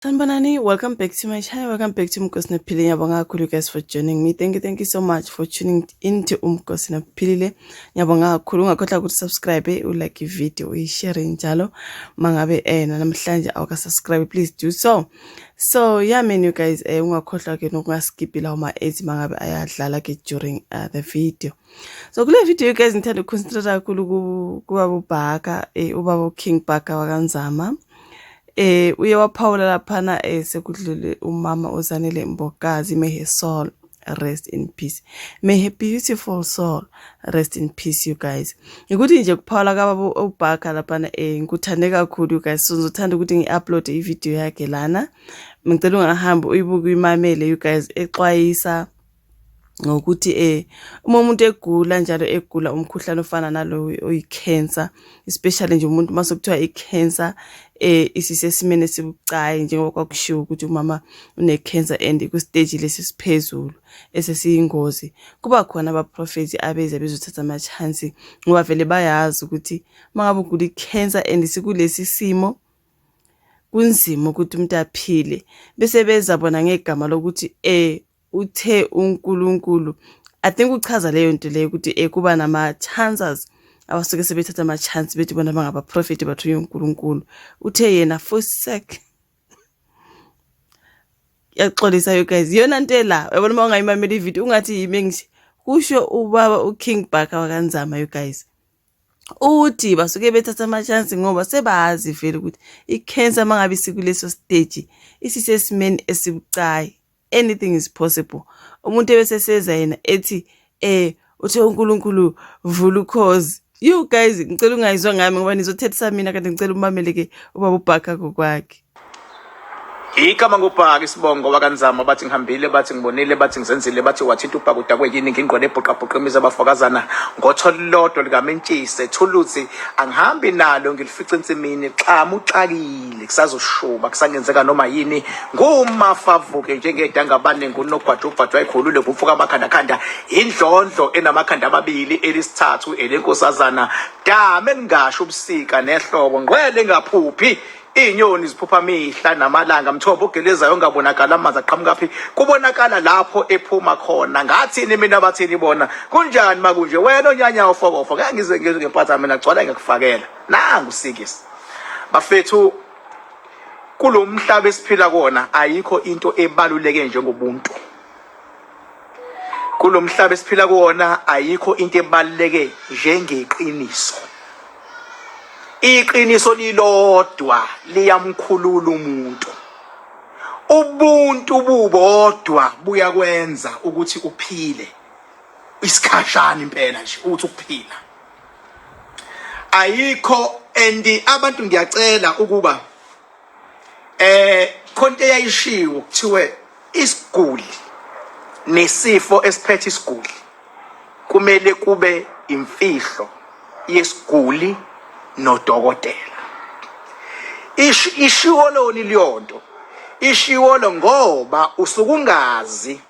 Sanibonani, welcome back to my channel. Welcome back to Umkosi Nophilile. Ngiyabonga kakhulu you guys for joining me. Thank you so much for tuning into Umkosi Nophilile. Ngiyabonga kakhulu. Ungakhohlwa ukuthi subscribe, ulike i-video, uyishare njalo. Mangabe namhlanje awuka subscribe, please do so. So yeah man, you guys, ungakhohlwa ke nokungaskiphi lawo ma ads mangabe ayadlala ke during the video. So kule video, you guys, ngithanda ukuconcentrate kakhulu kubaba uBhaka, ubaba uKing Bhaka wakaNzama. Uye waphawula laphana sekudlule umama uZanele Mbokazi. May her soul rest in peace, may her beautiful soul rest in peace, you guys. Ngikuthi nje kuphawula kababa uBhaka laphana ngikuthande kakhulu, you guys. So ngizothanda ukuthi ngi-upload i-video yakhe lana. Ngicela ungahambi, uyibuke, uyimamele, you guys, exwayisa ngokuthi uma umuntu egula njalo, egula umkhuhlane ofana nalo oyi-cancer, especially nje umuntu mase kuthiwa i-cancer isisesimeni esibucayi, njengoba kwakushiwo ukuthi umama une-cancer and ku-stage lesi siphezulu esesiyingozi, kuba khona abaprofethi abeza bezothatha ama-chance, ngoba vele bayazi ukuthi uma ngabe ugula i-cancer and sikulesi simo, kunzima ukuthi umuntu aphile. Bese beza bona ngegama lokuthi uthe uNkulunkulu. I think uchaza leyo nto leyo ukuthi kuba nama chances abasuke sebethatha ama chance, bethi bona bangabaprofeti, bathunywe uNkulunkulu. Uthe yena forsake. Yaxolisa, you guys, iyona nto la uyabona uma ungayimamela ivideo ungathi yimi engisho, kusho ubaba uKing Bhaka wakaNzama, you guys. Uthi basuke bethatha ama-chance ngoba sebazi vele ukuthi i-cancer mangabe isikuleso stage, isisesimeni esibucayi, anything is possible. Umuntu ebese seza yena ethi uthe uNkulunkulu vula ukhozi. You guys, ngicela ungayizwa ngami ngoba nizothethisa mina, kanti ngicela umamele ke ubaba uBhaka ngokwakhe. Igama ngubhaka, isibongo wakaNzama. Bathi ngihambile, bathi ngibonile, bathi ngizenzile, bathi wathinta ubhaka udakwe yini. Ngingqwele ebhuqabhuqa imizi abafokazana ngotho lodwa likamentshise thuluzi, angihambi nalo, ngilifica ensimini. Xamu uxakile, kusazoshuba, kusangenzeka noma yini. Ngumafavuke njengedangabane, ngunogwaja ubhajwa ayikhulule, ngumfuka amakhandakhanda, indlondlo enamakhanda amabili, elisithathu elenkosazana. Dame engingasho ubusika nehlobo, ngqwele engaphuphi, iy'nyoni ziphupha mihla namalanga, mthombo ogelezayo ongabonakala amanzi aqhamukaphi, kubonakala lapho ephuma khona. Ngathini mina, bathini bona, kunjani makunje? Wena onyanya ufokofo, ngeke ngize ngizwe ngempatha mina, gcwala ngiyakufakela nangu sikisi. Bafethu, kulo mhlaba esiphila kuwona ayikho into ebaluleke njengobuntu. Kulo mhlaba esiphila kuwona ayikho into ebaluleke njengeqiniso. Iqiniso lilodwa liyamkhulula umuntu. Ubuntu bubodwa buyakwenza ukuthi uphile isikhashana impela nje, ukuthi ukuphila ayikho. And abantu, ngiyacela ukuba khonto eyayishiwo kuthiwe isiguli nesifo esiphethe isiguli kumele kube imfihlo yesiguli nodokotela. Ishiwo loni leyonto, ishiwo lo ngoba usukungazi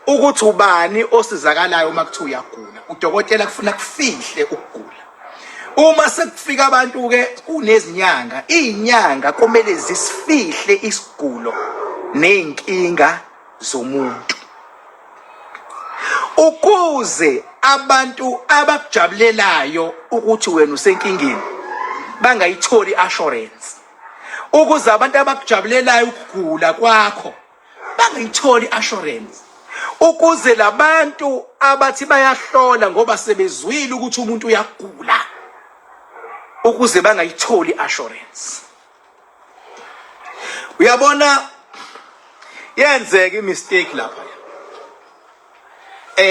ukuthi ubani osizakalayo uma kuthiwa uyagula. Udokotela kufuna kufihle ukugula. Uma sekufika abantu ke, kunezinyanga, izinyanga kumele zisifihle isigulo nezinkinga zomuntu, ukuze abantu abakujabulelayo ukuthi wena usenkingeni bangayitholi assurance, ukuze abantu abakujabulelayo ukugula kwakho bangayitholi assurance, ukuze labantu abathi bayahlola ngoba sebezwile ukuthi umuntu uyagula, ukuze bangayitholi assurance. Uyabona, yenzeka imistake lapha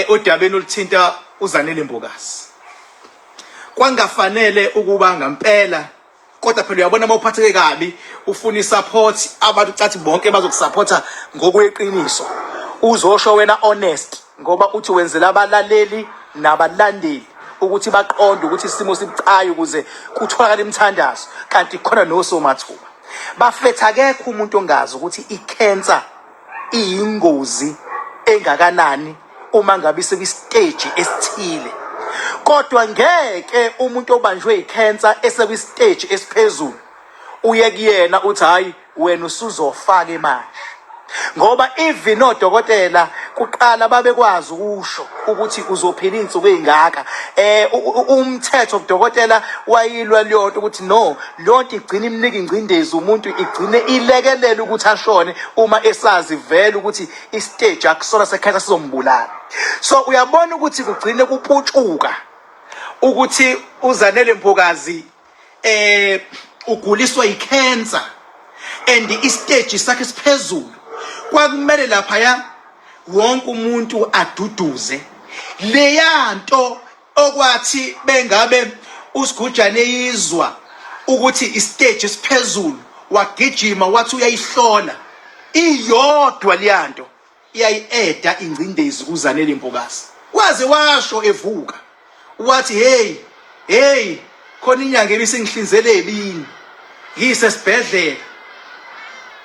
odabeni oluthinta uZanele Mbokazi. Kwangafanele ukuba ngempela, kodwa phela uyabona, uma uphatheke kabi ufuna isupport, abantu cathi bonke bazokusupporta ngokweqiniso. Uzosho wena honest ngoba uthi wenzela abalaleli nabalandeli ukuthi baqonde ukuthi isimo sibucayi, ukuze kutholakale imithandazo, kanti khona nosomathuba. Bafethu, akekho umuntu ongazi ukuthi i-cancer iyingozi engakanani uma ngabe isekwistage esithile, kodwa ngeke umuntu obanjwe icancer esekwistage esiphezulu uye kuyena uthi hayi. Wena usuzofa-ke manje ngoba even odokotela kuqala babekwazi ukusho ukuthi uzophila iy'nsuku ey'ngaka um umthetho kudokotela wayilwa leyonto ukuthi no leyonto igcine imnika ingcindezi umuntu igcine ilekelele ukuthi ashone uma esazi vele ukuthi isiteji akusona sekhensa sizombulala. So uyabona ukuthi kugcine kuputshuka ukuthi uZanele Mpokazi uguliswa yicancer and istage sakhe siphezulu, kwakumele lapha wonke umuntu aduduze leyanto okwathi bengabe uSigujane eyizwa ukuthi istage esiphezulu wagijima wathi uyayihlola iyodwa leyanto iyayi-eda ingcindezi kuZanele Mpokazi. Waze washo evuka wathi hey hey khona inyanga ebisingihlinzele ebini ngisesibhedlela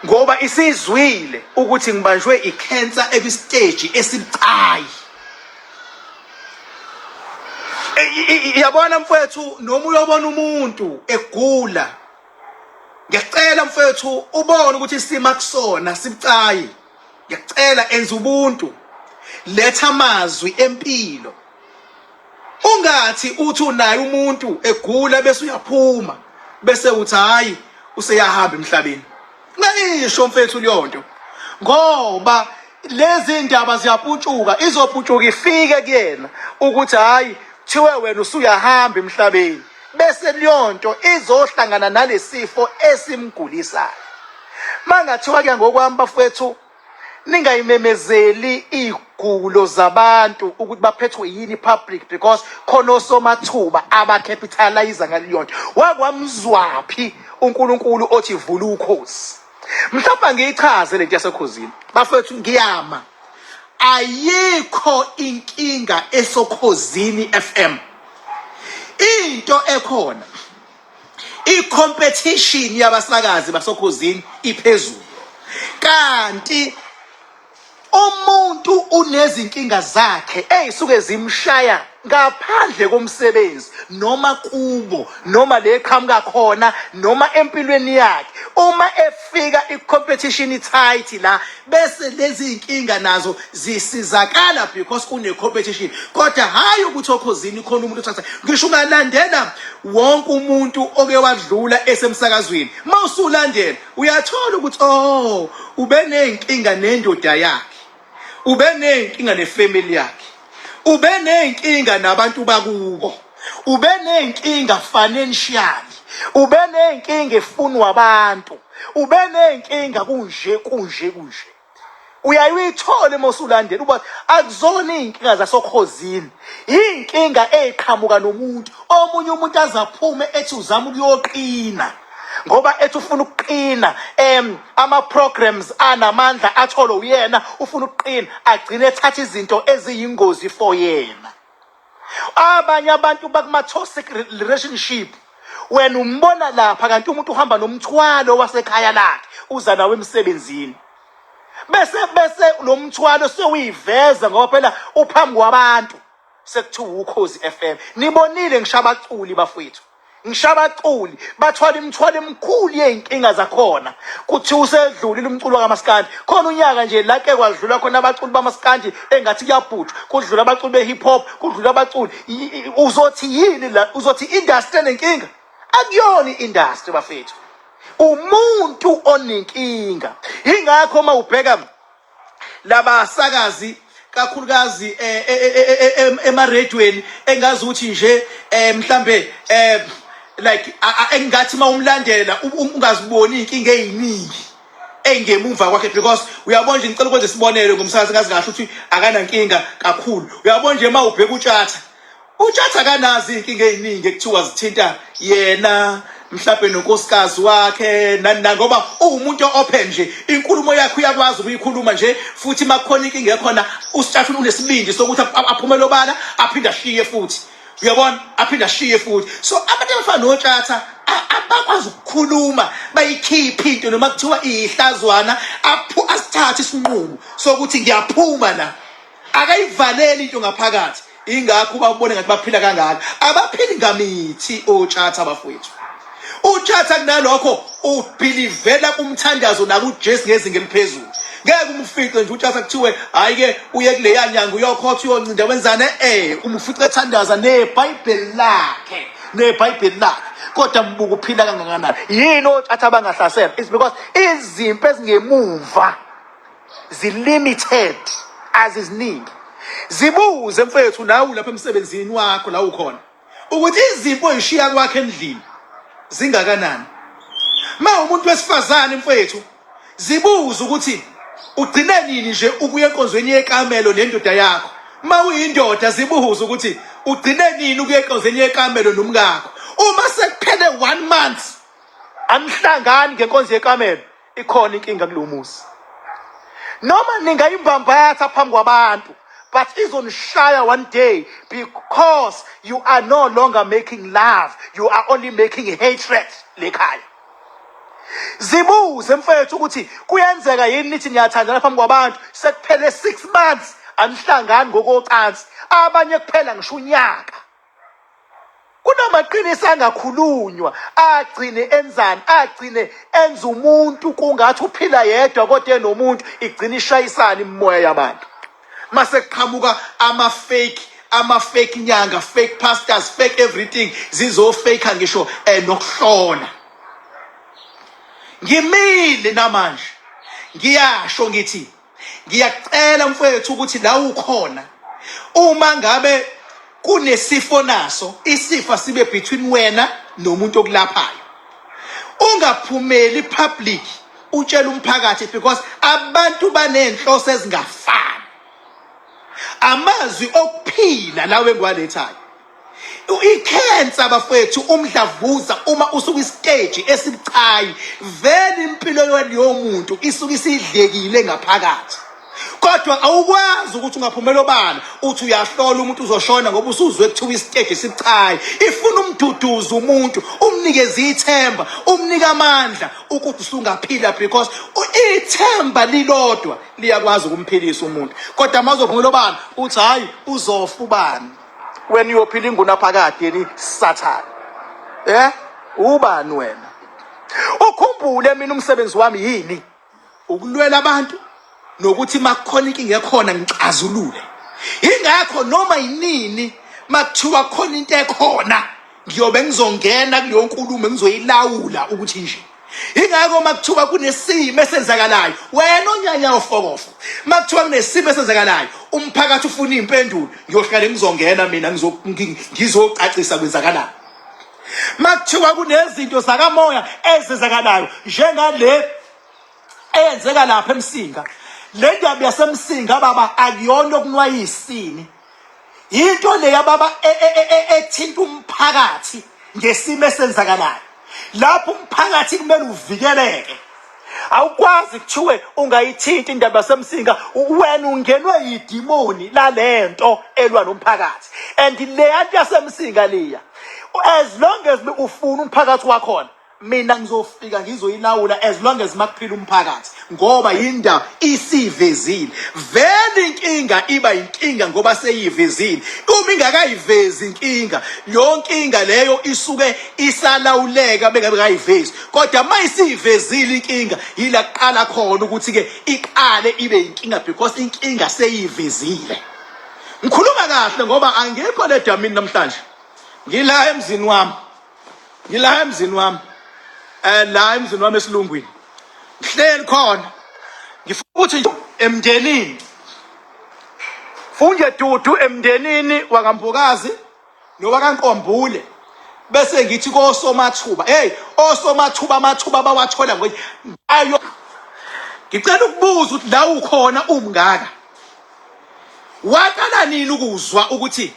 ngoba isizwile ukuthi ngibanjwe ikhensa ekwisiteji esibucayi. Yabona mfowethu, noma uyobona umuntu egula, ngiyacela mfowethu ubone ukuthi isimo akusona sibucayi. Ngiyacela enza ubuntu, letha amazwi empilo. Ungathi uthi unaye umuntu egula bese uyaphuma bese uthi hayi useyahamba emhlabeni. Ngayisho mfethu leyonto ngoba lezi ndaba ziyaputshuka, izoputshuka ifike kuyena ukuthi hayi kuthiwe wena usuyahamba emhlabeni, bese leyonto izohlangana nalesifo esimgulisayo. Mangathiwa ke ngokwami bafethu ningayimemezeli iy'gulo zabantu ukuthi baphethwe yini public because khona osomathuba abacapitalize ngaleyonto. Wakwamzwaphi uNkulunkulu othi vula ukhozi? Mhlawumbe angiyichaze lento yasekhozini bafethu, ngiyama ayikho inkinga esokhozini FM. Into ekhona, i-competition yabasakazi basokhozini iphezulu, kanti umuntu unezinkinga zakhe ey'suke zimshaya ngaphandle komsebenzi noma kubo noma le qhamuka khona noma empilweni yakhe. Uma efika i-competition i-tight la, bese lezi zinkinga nazo zisizakala because kune-competition, kodwa hhayi ukuthi okhozini khona umuntu othatha. Ngisho ungalandela wonke umuntu oke wadlula esemsakazweni, uma usulandela uyathola ukuthi oh ubeney'nkinga nendoda yakhe, ubeney'nkinga nefamily yakhe, ubeney'nkinga nabantu bakubo, ubeney'nkinga financially, ubeney'nkinga efunwa abantu, ubeney'nkinga kunje kunje kunje. Uyaye uyithole uma usulandela uba akuzona iy'nkinga zasokhozini, iy'nkinga ey'qhamuka nomuntu. Omunye umuntu azaphume ethi uzama ukuyoqina ngoba ethi ufuna ukuqina, ama-programs anamandla atholwe uyena, ufuna ukuqina, agcine ethatha izinto eziyingozi for yena. Abanye abantu bakuma-toxic relationship, wena umbona lapha kanti umuntu uhamba nomthwalo wasekhaya lakhe uza nawo emsebenzini, bese lo mthwalo sewuyiveza ngoba phela uphambi kwabantu, sekuthiwa Ukhozi FM. Nibonile ngisho abaculi bafowethu, ngisho abaculi bathwala imithwalo emikhulu yey'nkinga zakhona, kuthiwa usedlulile umculo wakamaskandi. Khona unyaka nje la ke kwadlula khona abaculi bamaskandi engathi kuyabhujwa, kudlula abaculi be-hip hop, kudlula abaculi. Uzothi yini la? Uzothi industry enenkinga? Akuyona i-industry bafethu, umuntu onenkinga. Yingakho uma ubheka labasakazi kakhulukazi emaredweni engazi ukuthi nje mhlambe like engathi uma umlandela ungaziboni inkinga eziningi engemumva kwakhe, because uyabona nje, ngicela ukwenza isibonelo ngomsakazi ngazi kahle ukuthi akanankinga kakhulu. Uyabona nje uma ubheka uTshatha, uTshatha akanazi iy'nkinga ey'ningi ekuthiwa zithinta yena mhlawumbe nonkosikazi wakhe nani nani, ngoba uwumuntu open nje, inkulumo yakhe uyakwazi ukuyikhuluma nje, futhi uma kukhona inkinga ekhona uSitshatha unesibindi sokuthi aphumele obala aphinde ashiye futhi, uyabona, aphinde ashiye futhi. So abantu abafana noTshatha abakwazi ukukhuluma bayikhiphe into noma kuthiwa iyihlazwana, asithathe isinqumo sokuthi ngiyaphuma la, akayivaleli into ngaphakathi. Ingakho ubabone ngathi baphila kangaka, abaphili ngamithi oTshatha bafowethu. Utshatha kunalokho ubhilivela kumthandazo nakuJesu ngezinga eliphezulu. Ngeke umfice nje utshatha kuthiwe hayi ke uye kuleya nyanga uyokhotha uyoncinda wenzane eh umfice ethandaza neBhayibheli lakhe neBhayibheli lakhe kodwa mbuka uphila kangakanani yini otshatha abangahlasela it's because izimpi ezingemuva zilimited aziziningi zibuze mfethu nawe lapha emsebenzini wakho la ukhona ukuthi izimpi oyishiya kwakhe endlini zingakanani ma umuntu wesifazane mfethu zibuze ukuthi ugcine nini nje ukuya enkonzweni yekamelo nendoda yakho ma uyindoda zibuze ukuthi ugcine nini ukuya enkonzweni yekamelo nomkakho uma sekuphele one month anihlangani ngenkonzo yekamelo ikhona inkinga kulo muzi noma ningayimbambatha phambi kwabantu but izonishaya one day because you are no longer making love you are only making hatred lekhaya zibuze mfethu ukuthi kuyenzeka yini nithi niyathandana phambi kwabantu sekuphele 6 months anihlangani ngokocansi abanye kuphela ngisho unyaka Kunamaqiniso angakhulunywa agcine enzani agcine enza umuntu kungathi uphila yedwa kodwa enomuntu igcine ishayisana imimoya yabantu mase kuqhamuka ama fake ama fake nyanga fake pastors fake everything zizofake ngisho eh, nokuhlola ngimile namanje ngiyasho ngithi Ngiyacela mfowethu ukuthi la ukhona uma ngabe kunesifo naso isifo sibe between wena nomuntu okulaphayo. Ungaphumeli public utshela umphakathi because abantu banenhloso ezingafani. Amazwi okuphila lawo engiwalethayo. Ikhensa bafethu umdlavuza uma usuka isiteji esibucayi vele impilo yaleyo muntu isuke isidlekile ngaphakathi kodwa awukwazi ukuthi ungaphumela obala uthi uyahlola umuntu uzoshona ngoba usuzwe kuthiwa isiteji esibucayi ifuna umduduzo umuntu umnikeze ithemba umnika amandla ukuthi usungaphila because ithemba lilodwa liyakwazi ukumphilisa umuntu kodwa uma uzophumela obala uthi hhayi uzofa ubani wena uyophila ingunaphakade yeni sathane eh ubani wena ukhumbule mina umsebenzi wami yini ukulwela abantu nokuthi makukhona inkinga ekhona ngixazulule ingakho noma yinini makuthiwa khona into ekhona ngiyobe ngizongena kuleyo nkulumo ngizoyilawula ukuthi nje Ingakho uma kuthiwa kunesimo esenzakalayo wena onyanya ofokofo uma kuthiwa kunesimo esenzakalayo umphakathi ufuna iy'mpendulo ngiyohlale ngizongena mina ngizocacisa kwenzakalani uma kuthiwa kunezinto zakamoya ezenzakalayo njengale eyenzeka lapha emsinga le ndaba yasemsinga baba akuyona okunwayisini Yinto leya baba e, e, e, ethinta umphakathi ngesimo esenzakalayo. Lapho umphakathi kumele uvikeleke. Awukwazi kuthiwe ungayithinta indaba yasemsinga wena ungenwe yidimoni lalento elwa nomphakathi. And leya nto yasemsinga leya as long as ufuna umphakathi wakhona Mina ngizofika ngizoyilawula as long as makuphila umphakathi ngoba yindaba isivezile. Vele inkinga iba inkinga ngoba seyivezile. Uma ingakayivezi inkinga, leyo nkinga leyo isuke isalawuleka bengabe kayivezi. Kodwa uma isivezile inkinga yila kuqala khona ukuthi ke iqale ibe inkinga because inkinga seyivezile. Ngikhuluma kahle ngoba angikho le damini namhlanje. Ngila emzini wami. Ngila emzini wami. Eh la emzini wami esilungwini. Ngihleli khona. Ngifuna ukuthi nje emndenini. Funje dudu emndenini wakaMbokazi nowakaNkombule. Bese ngithi kosomathuba. Hey, osomathuba amathuba abawathola ngokuthi ayo Ngicela ukubuza ukuthi la ukhona umngaka. Waqala nini ukuzwa ukuthi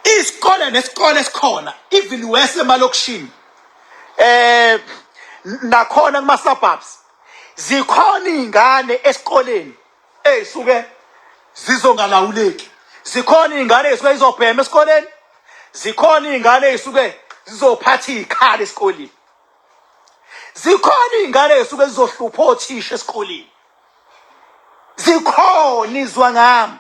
isikole nesikole esikhona even worse emalokishini eh nakhona kuma suburbs zikhona izingane esikoleni ezisuke zizongalawuleki zikhona izingane ezisuke zizobhema esikoleni zikhona izingane ezisuke zizophatha izikhala esikoleni zikhona izingane ezisuke zizohlupha othisha esikoleni zikhona izwa ngami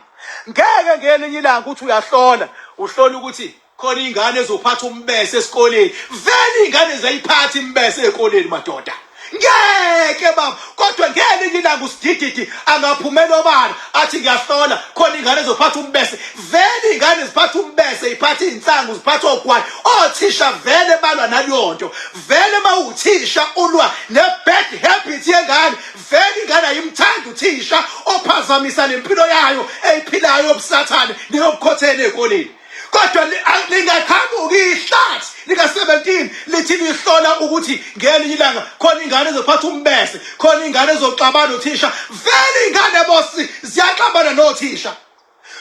ngeke ngelinye ilanga uthi uyahlola uhlola ukuthi Khona ingane ezophatha umbese esikoleni. Vele ingane zayiphatha imbese ezikoleni madoda. Ngeke baba, kodwa ngelinye ilanga usidididi angaphumela obala athi ngiyahlola khona ingane ezophatha umbese. Vele ingane ziphatha umbese, iphatha izinsangu, ziphatha ogwayi. Othisha vele balwa naleyo nto. Vele mawuthisha ulwa ne-bad habit yengane. Vele ingane ayimthandi uthisha ophazamisa lempilo yayo eyiphilayo yobusathane neyobukhotheni ezikoleni. Kodwa lingaqhamuki ihlathi lika-17 lithi lihlola ukuthi ngelinye ilanga khona ingane ezophatha umbese, khona ingane ezoxabana nothisha. Vele ingane bosi ziyaxabana nothisha.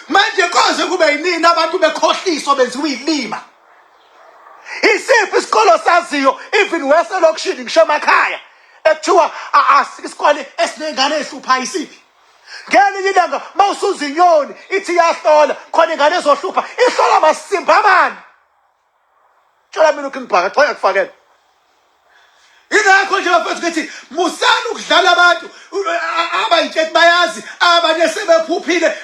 Manje koze kube yinini abantu bekhohliswa benziwa izilima? Isiphi isikolo saziyo even worse elokishini ngisho emakhaya ekuthiwa isikole esinengane ehluphayo isiphi? Ngelinye ilanga mawusuza inyoni ithi iyahlola khona ingane ezohlupha ihlola masimba mani. Tshela mina uKing Bhaka cha ngiyakufakela. Ingakho nje bafethu ngithi musani ukudlala abantu abayitsheti bayazi abanye sebephuphile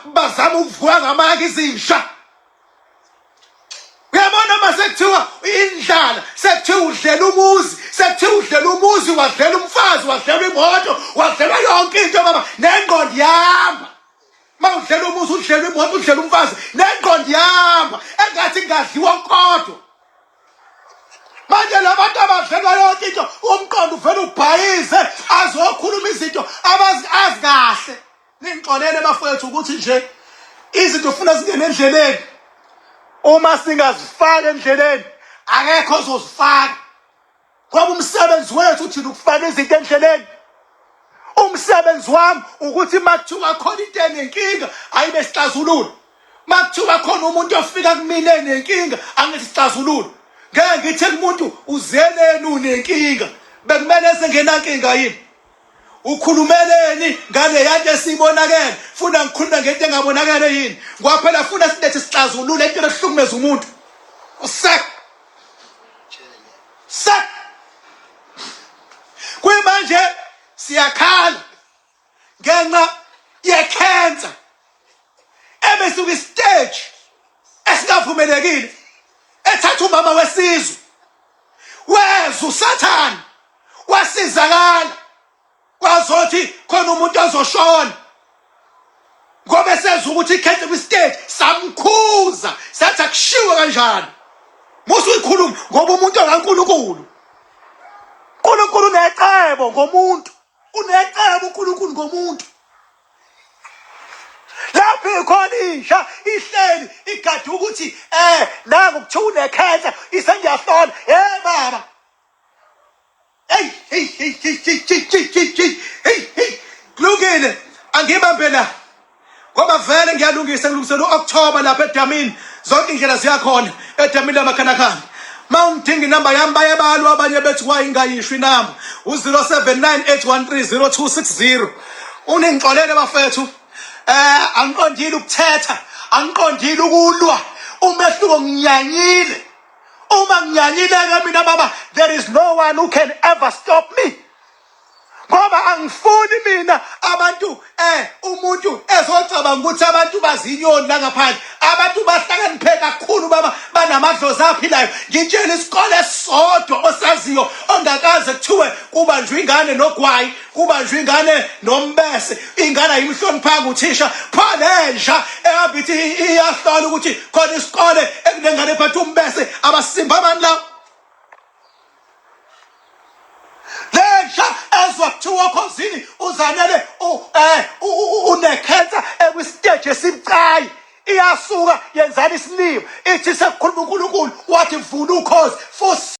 bazama ukuvuka ngamanga izinsha. Uyabona uma sekuthiwa indlala sekuthiwa udlela umuzi sekuthiwa udlela umuzi wadlela umfazi wadlela imoto wadlelwa yonke into baba nengqondo ihamba. Uma udlela umuzi udlela imoto udlela umfazi nengqondo ihamba engathi kungadliwa kodwa. Manje labantu abadlelwa yonke into umqondo uvele ubhayize azokhuluma izinto abazi azi kahle. Ningixolele bafowethu ukuthi nje izinto ufuna zingene endleleni. Uma singazifaka endleleni akekho ozozifaka. Ngoba umsebenzi wethu thina ukufaka izinto endleleni. Umsebenzi wami ukuthi uma kuthiwa khona into enenkinga ayibe sixazulula. Uma kuthiwa khona umuntu ofika kumina enenkinga angithi sixazulula. Ngeke ngithi kumuntu uzeleni unenkinga. Bekumele sengenankinga yini? Ukhulumeleni ngale yanto esiyibonakele? Funa ngikhulume ngento engabonakele yini? Ngoba phela funa silethe sixazulule into ehlukumeza umuntu. Usek. Sek. Kuyimanje siyakhala ngenxa yekhensa ebesuka istage esingavumelekile ethatha umama wesizwe weza usathane wasizakala kwazothi khona umuntu ozoshona ngoba esezwa ukuthi ikhethe kwi-stage samkhuza sathi akushiwo kanjalo musa uyikhuluma ngoba umuntu okaNkulunkulu uNkulunkulu unecebo ngomuntu unecebo uNkulunkulu ngomuntu lapho ikhona inja ihleli igade ukuthi nangu kuthiwa unekhensa isengiyahlola hey baba hey hey hey hey hey hey hey hey hey hey hey kulungile angibambe la ngoba vele ngiyalungisa ngilungisela u-October lapha edamini zonke indlela ziyakhona edamini lamakhanakana ma ungidinga inamba yami baye balwa abanye bethi wayingayisho inamba u-0798130260 uningixolele bafethu angiqondile ukuthetha angiqondile ukulwa umehluko nginyanyile uma nginyanyile-ke mina baba there is no one who can ever stop me ngoba angifuni mina abantu umuntu ezocabanga ukuthi abantu bazinyoni la ngaphandle abantu bahlakaniphe kakhulu baba banamadlozi aphilayo ngitshela isikole esisodwa osaziyo ongakaze kuthiwe kubanjwe ingane nogwayi kubanjwe ingane nombese ingane ayimhloniphanga uthisha pho lenja ehamba ithi iyahlola ukuthi khona isikole ekunengane ephatha umbese abasimba abantu la lenja ezwa kuthiwa okhozini uzanele unekhensa ekwisiteji esibucayi iyasuka yenzani isilima ithi sekukhuluma uNkulunkulu wathi vula ukhozi futhi.